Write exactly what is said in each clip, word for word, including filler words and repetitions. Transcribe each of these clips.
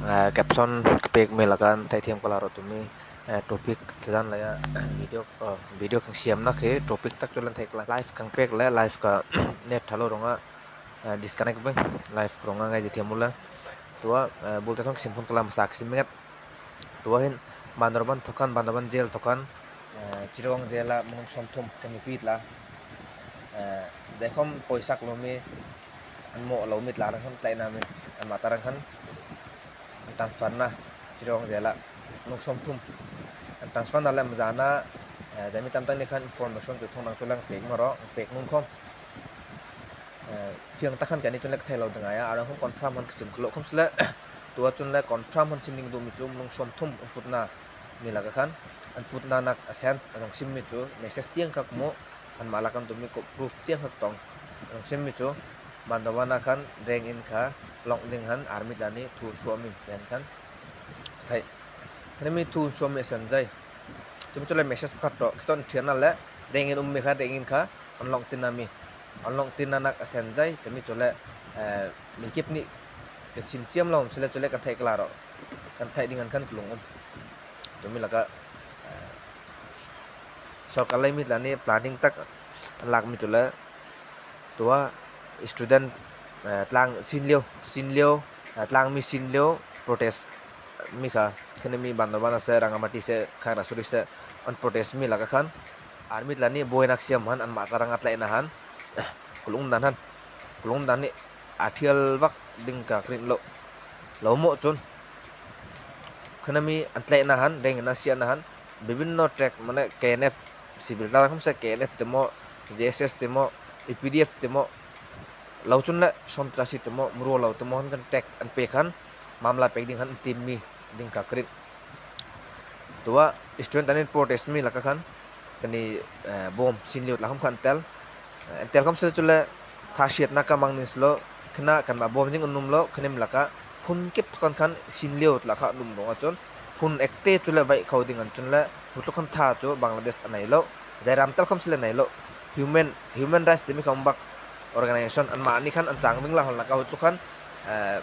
Eh, caption ka pêk mi lakah an theihthiam ka la rawh tu mi, eh, topic tla dân lai ah video, eh, video kan siam nak hi topic tak chu lan thei ka la. Live kan pêk le live ka net tha lo ruangah, eh, disconnect veng, live ruangah ngai zi thiam u le. Tuah, eh, bul te thawng ka sim phun ka la masa ka sim mi ngat. Tuah hin Bandarban thawk khan, Bandarban jail thawk khan, eh, Chittagong jail ah minung sawmthum kan mipi tla, eh, deikhawm poisa lo mi, an mawh lo mi tla rang khan tlaihna mi, anmah ta rang khan an transfer na, Chittagong jail ah minung sawmthum an transfer na le mazana, eh, zei mi tam tak nih khan information chu thawng nang chu lang pêk ma rawh, pêk nun khawm. Eh, fiang tak khan keini chun le ka thei lo ding ngai a, a rang khawm confirm han ka sim kho lo khawmsele, tuah chun le confirm han sim ding duh mi chu minung sawmthum an putna mi lakah khan, an putna nak a sen an hawng sim mi chu message tiang kha ka muh, anmah lakah an tum mi ko proof tiang kha ka tawng, an hawng sim mi chu Bandarban ah khan rêng in kha lawng ding han army tla nih thu an suah mi ti hen khan ka theih. Khan mi thu an suah mi a sen zei, tu mi chu le message pakhat rawh, khi ton thian na le rêng in um mi kha rêng in kha an lawng tin na mi, an lawng tin na nak a sen zei, tu mi chu le, eh, mi kip nih ka chim chiam lo si le chu le kan theih ka la rawh, kan theih ding an khan ka lung um. Tu mi lakah, eh, sorkar lei mi tla nih planning tak an lak mi chu le, tuah student, eh, tlang sin liau, sin liau, eh, tlang mi sin liau protest mi kha, khan mi Bandarban ah se, Rangamati se, Khagrasuri se, an protest mi lakah khan army tla nih buainak siam han, anmah tla rang a tlaihna han ka lung dan han, ka lung dan nih a thial vak ding kha ka rinh lo, lo mawh chun. Khan mi an tlaihna han, rêng in a siahna han, bibin no track mane K N F, civil tla khawmsele K N F te maw, J S S te maw, U P D F te maw, lo chun le sawm tla si te maw, muru lo te maw han kan track an pêk han, mamla pêk ding han an tim mi ding kha ka rinh. Tuah student an in protest mi lakah khan, keini, eh, bawm sin liau tla khawm khan tel, eh, tel khawmsele chu le thasiatna ka mang ning si lo, khan kanmah bawm zing an um lo, khan mi lakah phun kip thawk an khan sin liau tla kha an um ruangah chun, phun ekte chu le vaih kho ding an chun le, hu tluk khan tha chu Bangladesh a nei lo, Jairam tel khawmsele nei lo, human, human rights ti mi kha um bak organization, anmah nih khan an chang ving la hawng lakah hu tluk khan, eh,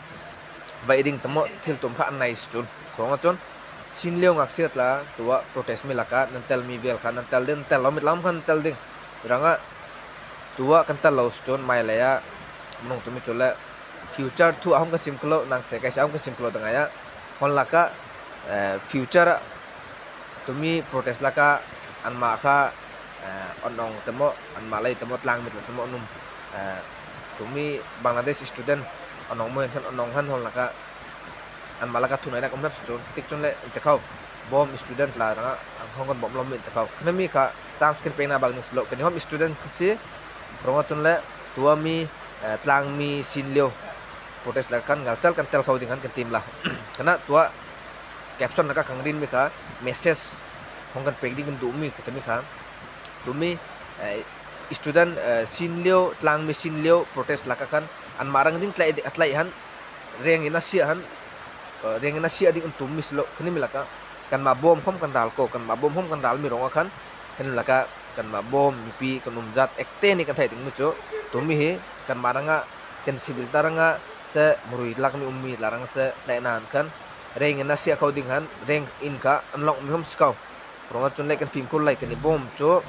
vaih ding te maw, thil tum kha an nei si chun. Kha ruangah chun, sin liau ngâksiat tla, tuah protest mi lakah nan tel mi vial kha nan tel ding, nan tel lo mi tla khawm khan nan tel ding. Rangah, tuah kan tel lo si chun, mai lei ah, minung tu mi chu le, future thu a hawng kan sim kho lo, nang se kai se a hawng kan sim kho lo ding ngai a. Hawng lakah, eh, future ah, tu mi protest lakah anmah kha, eh, an awng te maw, anmah lei te maw, tlang mi tla te maw an um, eh, tu mi Bangladesh student an awng maw hen khan an awng han hawng lakah anmah lakah thuneinak um hep si chun, kha tik chun le an ti kho, bawm student tla rangah an hawng kan bawm lo mi an ti kho. Khan mi kha chance kan pêk na bak ning si lo, keini hawm student kan si, kha ruangah chun le tuah mi, eh, tlang mi sin liau protest lakah khan ngalchal kan tel kho ding han kan tim la. Khan tuah caption lakah kan rîn mi kha message hawng kan pêk ding kan duh mi ka ti mi kha, tu mi, eh, student, eh, sin liau, tlang mi sin liau protest lakah khan anmah rang ding tlaih, a tlaih han, rêng in a siah han, eh, rêng in a siah ding an tum mi si lo, khan mi lakah kanmah bawm khawm kan râl ko, kanmah bawm khawm kan râl mi ruangah khan, khan lakah kanmah bawm mipi kan um zat ekte nih kan theih ding mi chu, tu mi hi kanmah rangah, kan civil tla rangah se, murui lak mi um mi tla rangah se tlaihna han khan, rêng in a siah kho ding han, rêng in kha an lawng mi khawm si ko. Kha ruangah chun le kan fimkhur lai, keini bawm chu,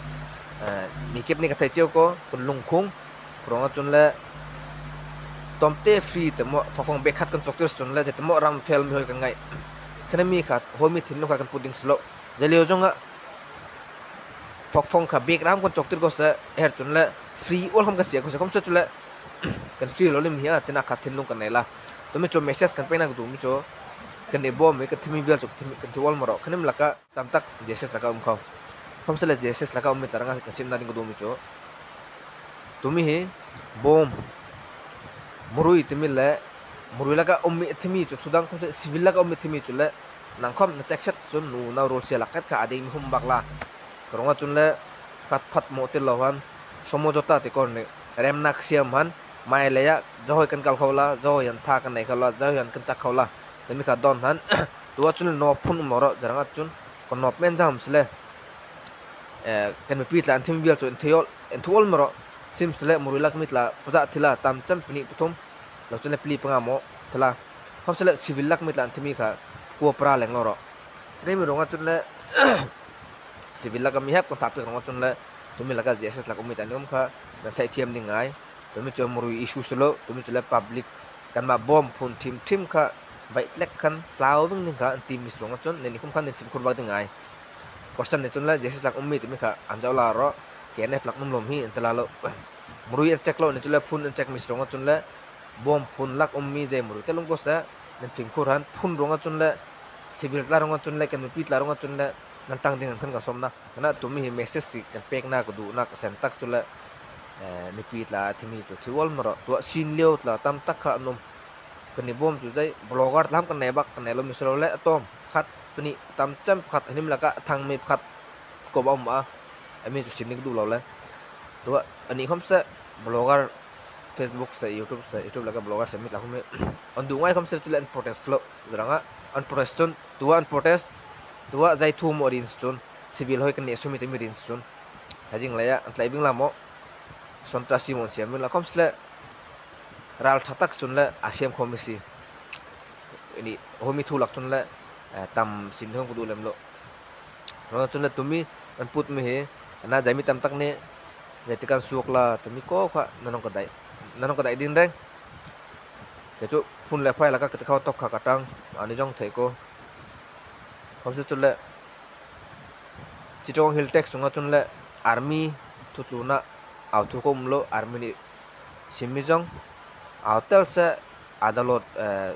eh, mi kip nih kan theih chiau ko, kan lungkhung. Kha ruangah chun le tawmte free te maw, fakfawng bag khat kan chawktir si chun le, te maw ram fel mi hâwi kan ngâi. Khan mi kha hâwi mi thinlung kha kan put ding si lo. Zei liau zawngah fakfawng kha bag ram kan chawktir ko se, her chun le free âwl khawm kan siah ko se, khawmsele chu le kan free lo lim hi a, tinâk kha thinlung kan nei la. Tu mi chu message kan pêk na ka duh mi chu, keini bawm mi kan thi mi vial chu kan thi mi, kan thi âwl ma rawh, khan mi lakah tam tak J S S lakah um kho. Khawmsele J S S lakah um mi tla rangah kan sim na ding ka duh mi chu, tu mi hi bawm, murui ti mi le, murui lakah um mi a thi mi chu thu dang, khawmsele civil lakah um mi a thi mi chu le, nang khawm na check set chun nu nau rual sia lak khat kha a ding mi hum bak la. Kha ruangah chun le khat phat mawh ti lo han, Somojhota ti ko nih, remnâk siam han, mai lei ah, zâ hâwi kan kal kho la, zâ hâwi han tha kan nei kho la, zâ hâwi han kan chak kho la, ti mi kha dawn han. Tuah chun le nawp phun um lo rawh, zei rangah chun, kan nawp men zang si le, eh, kan mipi tla an thi mi vial chu an thi âwl, an thi âwl ma rawh, sim si le murui lak mi tla pazah thi la, tan cham pahnih pathum, lo chun le pali panga maw thi la. Khawmsele civil lak mi tla an thi mi kha kua pra leng lo rawh. Kha mi ruangah chun le civil lak mi hep kan thah pêk ruangah chun le tumi lakah J S S lak um mi tla ni um kha nan theihthiam ding ngai. Tumi chu murui issue silo, tumi chu le public kanmah bawm phun thim thim kha vaih tlek khan tlau ving ding kha an ti mi ruangah chun nini khawm khan nan fimkhur bâk ding ngai. Question ni chun le J S S lak um mi timi kha an zauh la rawh, K N F lak um lo mi hi an ti la lo. Murui an check lo ni chun le phun an check mi ruangah chun le bawm phun lak um mi zei murui te lung ko se nan fimkhur han phun ruangah chun le civil tla ruangah chun le kan mipi tla ruangah chun le nan tang ding an khan kan sawm na. Kha na tumi hi message si kan pêk na ka duh na ka sen tak chu le, eh, mipi tla thi mi chu thi ual ma rawh. Tuah sin liau tla tam tak kha an um. Kan ni bawm chu zei blogger tla ham kan nei bâk, kan nei lo mi silo le a tawm khat pani tam chem khat hanim lakah a thang mi khat ko ba um a. Ami chu sim ni ka duh lo le. Tuah ani khawmse blogger Facebook se YouTube se YouTube lakah blogger se mi tla khawm hi an duh ngai khawmse chu le an protest klo. Zârah an protest chun tuah an protest tuah zei thu maw rin chun civil hâwi kan ni a sum mi te mi rin chun. Hei zing lai ah an tlai bing la maw. Sontrasi maw an siam bing la khawmsele ral ṭha tak chun le a siam khawm mi si. Ani hâwi mi thu lak chun le, eh, tam sim ding ka duh lem lo. Ruangah chun le tumi an put mi hi ana zei mi tam tak ni zei ti kan suak la tumi ko kha nan hawng ka daih, nan hawng ka daih ding reng. Kei chu phun le phai lakah ka ti khau tawk kha ka tang ani zong thei ko. Khawmsele chu le Chittagong Hill Tracts sungah chun le army thu tlûnah âu thu ko um lo, army nih sim mi zong âu tel se, adalot, eh,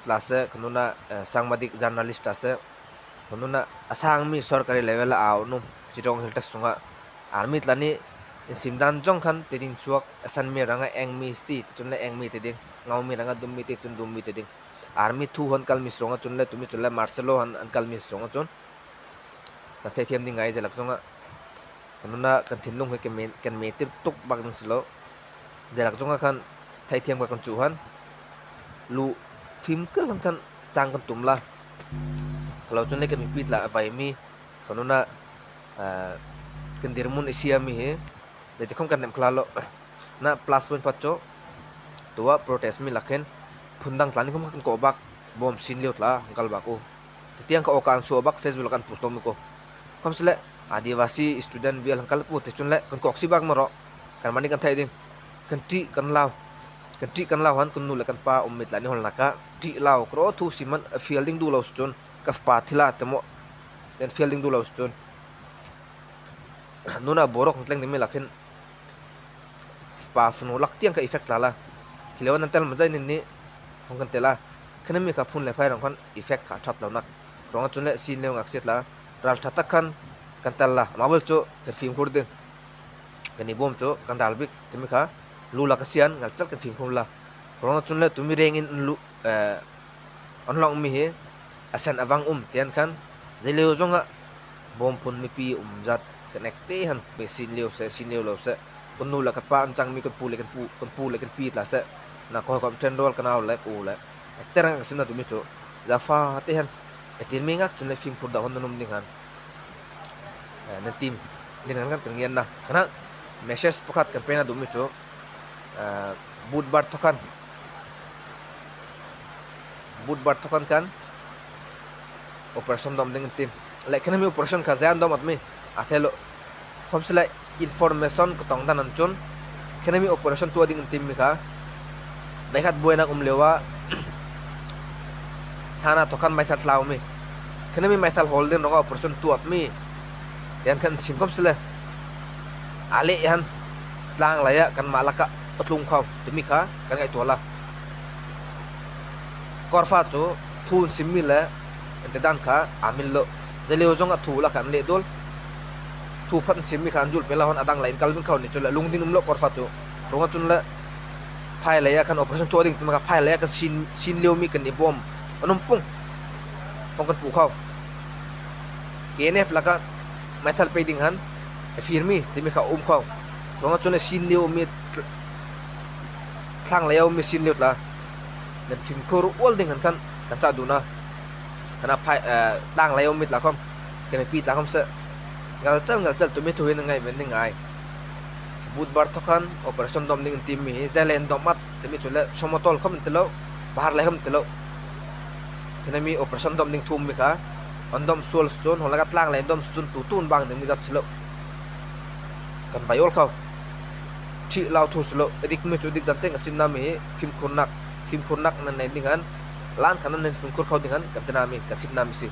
tla se, kha nûnah, eh, sangbadik journalist tla se, kha nûnah a sang mi sorkari level ah âu an um. Chittagong Hill Tracts sungah army tla nih an sim dân zong khan ti ding chuak, a san mi rangah eng mi ti ti chun le eng mi ti ding, ngâu mi rangah dum mi ti chun dum mi ti ding. Army thu han kal mi ruangah chun le tumi chu le martial law han an kal mi ruangah chun kan theihthiam ding ngai zei lak zongah. Kha nûnah kan thinlung hi kan me, kan me tir tuk bâk ding silo. Zei lak zongah khan theihthiam kha kan chuh han lu fimkal han khan chang kan tum la. Kha lo chun le kan mipi tla a vai mi kha nûnah, ah, kan dirmun a sia mi hi. Zei ti khawm kan neih kho lo. Na plus point phat chu tuah protest mi lak hin phun dang tla ni khawm khan kawh bâk, bawm sin liau tla hawng kal bâk u. Ti tiang kha awka an suah bâk, Facebook lakah an post lo mi ko. Khawmsele Adivasi student vial hawng kal pu ti chun le kan kawk si bâk ma rawh. Kanmah nih kan theih ding. Kan ṭih kan lau, kan ṭih kan lau han kan nu le kan pa um mi tla nih hawlnâk ah ṭih lau kro thu sim han a fial ding duh lo si chun ka fapa thi la ti maw ti an fial ding duh lo si chun. Nûnah boruak hawng tleng ding mi lak hin fapa fanu lak tiang kha effect tla la. Khi lo nan tel ma zei nin nih hawng kan tel a. Kha na mi kha phun le phai rang khan effect kha ṭhat lonâk. Ruangah chun le sin liau ngâksiat la ral ṭha tak khan kan tel la. Amah bul chu kan fimkhur ding. Kan ni bawm chu kan ral bik timi kha lu lak a sian ngalchal kan fimkhur la. Ruangah chun le tumi rêng in lu eh, an lawng mi hi a sen a vang um ti an khan zei liau zongah bawm phun mipi um zat kan ek te han mi sin liau se, sin liau lo se. Kan nu le kan pa an chang mi kan pu le kan pu, kan pu le kan pi tla se. Na kawhkawm ṭhen rual kan âu le ka u le. Ek te rang a sim na tumi chu. Za fa te han. A tin mi ngâk chun le fimkhur dau han nan um ding han. Eh, nan tim. Nin han kan kan ngian na. Kha na message pakhat kan pêk na duh mi chu. Eh, Budbar thawk khan. Budbar thawk khan khan operation dawm ding an ti. Le kha na mi operation kha zei an dawm awt mi a thei lo. Khawmsele information ka tawng dân an chun kha na mi operation tuah ding an ti mi kha. Beikhat buainâk um liau ah thana thawk khan meithal tlau mi. Kha na mi meithal hâwl ding ruangah operation tuah mi. Ti an khan sim khawmsele. A leh han tlang lai ah kanmah lakah a tlung kho timi kha kan ngaihtuah la. Kawrfa chu thu an sim mi le an ti dân kha a mil lo. Zei liau zongah thu lakah an leh dul. Thu phat an sim mi kha an zul pêk la hawng a dang lai an kal ving kho ni chu le lungdin um lo kawrfa chu. Ruangah chun le phai lai ah khan operation tuah ding timi kha phai lai ah khan sin, sin liau mi kan ni bawm an um pung. Hawng kan puh kho. K N F lakah meithal pei ding han a fîr mi timi kha um kho. Ruangah chun le sin liau um mi tl-, tlang lai ah um mi sin liau tla nan fimkhur ual ding han khan kan chah duh na. Kha na phai, eh, tlang lai ah um mi tla khawm kan mipi tla khawm se ngalchal ngalchal tumi thu hi nan ngaih ven ding ngai. Budbar thawk khan operation dawm ding an ti mi hi zei le an dawm awt timi chu le Somotol khawm an ti lo, Baharlai khawm an ti lo. Hi na mi operation dawm ding thu um mi kha. An dawm sual si chun, hawng lakah tlâng lei an dawm si chun, tu tun bâng ding mi zat si lo. Kan vai âwl kho. Ṭhih lau thu si lo, a dik mi chu dik dân teng a sim na mi hi, fimkhur nâk, fimkhur nâk nan nei ding hen, lân khan nan nei fimkhur kho ding hen, kan ti na mi, kan sim na mi si.